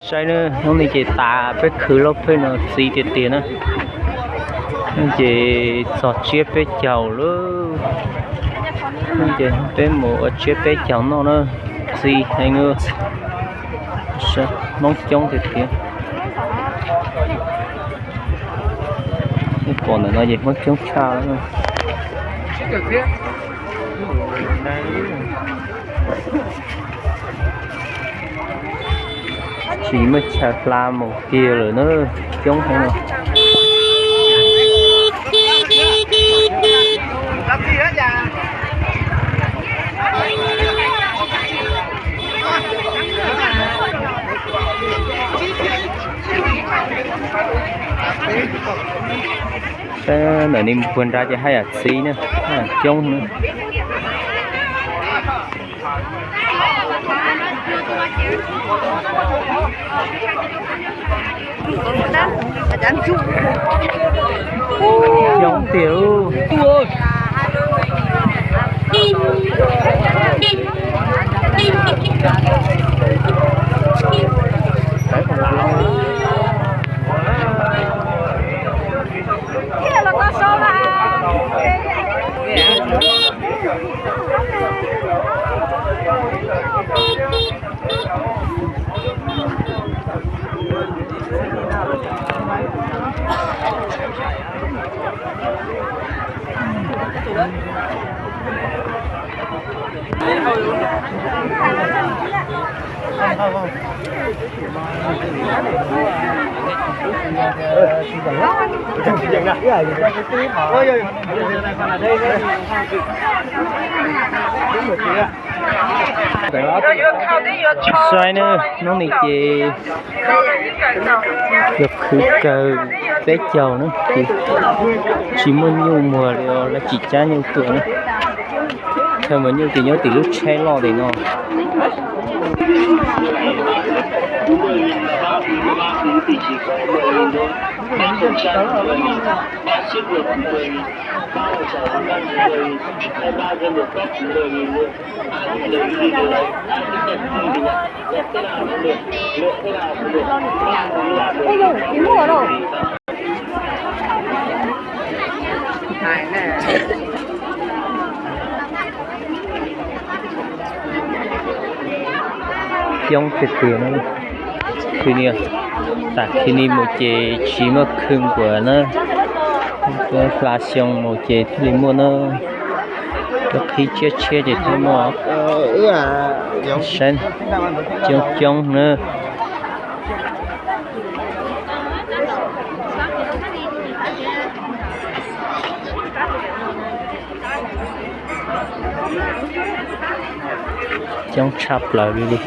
Saib nawb, hnub no ces tas peb khwv lauj, peb no txi tiag tiag na. Ces txog tsiab peb caug lawm. Ces peb mus ua tsiab peb caug noj na, txi heev. Hmoob coob tiag tiag. Pom ntawm no ces Hmoob coob tshaj. Tsis muaj chaw hla mus kiag lawm na, coob heev no. Saib ntawm no puag nrad ces haj yam txi na, coob na. Coob tiag. Saib nawb, hnub no ces yog khwv kawg peb caug na, ces tsis muaj nyuj muag li os, lawv tsis cab nyuj tuaj na. Chaw muag nyuj ces nyob tim lub tsheb loj tim no. Coob tiag tiag na. Khwv ni, tas khwv ni mus ces tsis muaj khw nkuas na. Hla xyoo mus ces thiaj li muaj na. Cov qhib tshiab tshiab ces thiaj muaj. Saib, coob coob na. Coob tshaj plaws li li.